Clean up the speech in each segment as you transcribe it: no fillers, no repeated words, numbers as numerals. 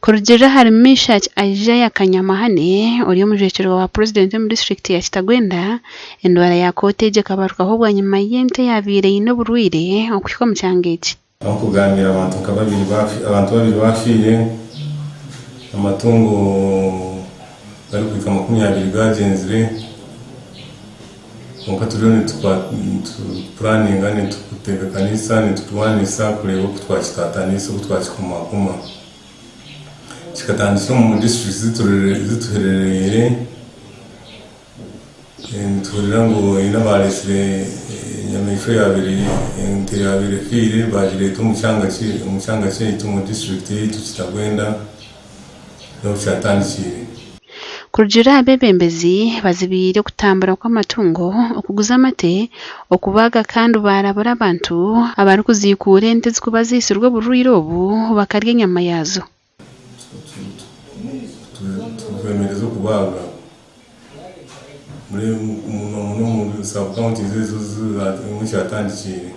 Kurugiirira ahari Meshack Isaiah Kanyamahane, ori omujwekyerwa wa Purezidenti omu disiturikiti ya Kitagwenda, endwara ya kooti egi ekabarukaho bwanyima y'ente eyaabaire eine oburwaire okuhika omu kyanga eki. Aho nkugambira abantu nka babiri abantu babiri bafiire, amatungo garikuhika 20 gagyenzire, kwonka turiyo nitupuraninga nitutebekanisa niturwanisa kureeba oku twakitatanisa oku twakikumakuma. Kikatandikira omu disiturikiti zituherereire. Nituhurira ngu haine abaaretsire enyamaishwa eyaabaire ente eyaabaire efiire baagireeta omu kyanga omu kyanga kyaitu omu disiturikiti yaitu Kitagwenda niho kyatandikiire. Kurugiirira aha beebembezi, bazibiire okutambura kw'amatungo, okuguza amate, okubaaga kandi baarabura abantu abarikuziikuura ente ezirikuba ziitsirwe oburwaire obu bakarya enyama yaazo. Twemereza okubaaga muno muno omu sub counties ezo ahu kyatandikiire.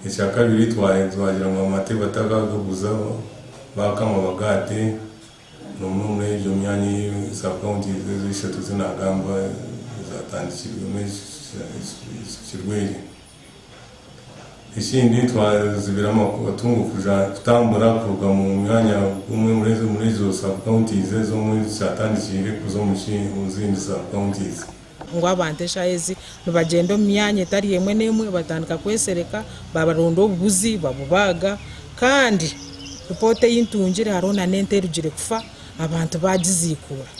Ekyakabiri twagira ngu amate batakagaguza bakama bagaate muno muno omuri egyo myanya sub counties ezo ishatu ezi nagamba ezatandikirwemu eki kirwaire. Ekindi twazibira amatungo kutambura kuruga omu mwanya gumwe omuri ezo sub counties ez'omwe ezikyatandikiire kuza omu zindi sub counties. Ngu abantu eshaaha ezi nibagyenda omu myanya etari emwe n'emwe batandika kwesereka baronda obubuzi babubaaga kandi ripoota ei ntungire hariho n'ente erugire kufa abantu baagiziikuura.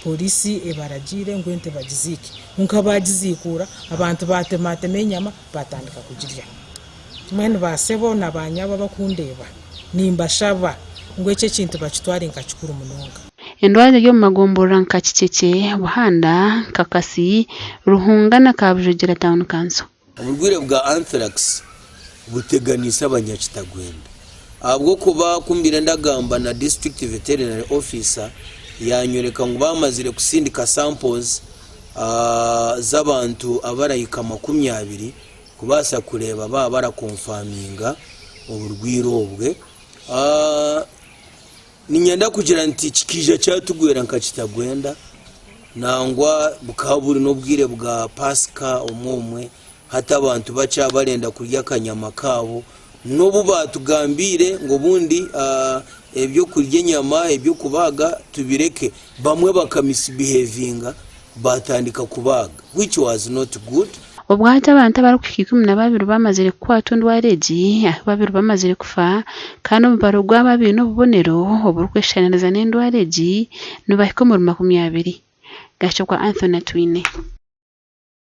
Pooriisi ebaragiire ngu ente bagiziike. Kwonka baagiziikuura, abantu baatematema enyama baatandika kugirya. Mbwenu baasebo na baanyabo abakundeeba, nimbashaba ngu eki ekintu bakitware nka kikuru munonga. Endwara eri omu magomborora nka Kikyekye, Buhanda, Kakasi, Ruhunga na Kabujogera Town Council. Oburwaire bwa Anthrax buteganiise abanyakitagwenda ahabw'okuba ku mbaire ndagamba na District Veterinary Officer yanyoreka ngu bamazire kusindika samples z'abantu abarahika 20 kubaasa kureeba baaba barakonfaminga oburwaire obwe. Niinyenda kugira nti kikaija kyatugwera nka kitagwenda, nangwa bukaba buri n'obwire bwa Paasika omwe omwe, hati abantu bakye abarenda kurya akanyama kaabo, n'obu baatugambiire ngu obundi eby'okurya enyama, eby'okubaaga tubireke, bamwe bakamisbihevinga baatandika kubaaga which was not good. Obwahati abantu abarikuhika 12 bamazire kukwatwa endwara egi ahu babiri bamazire kufa kandi omubaro gwabo abaine obubonero oburikweshushaniriza n'endwara egi nibahika omuri 20. Gashokwa Anthony Atwine.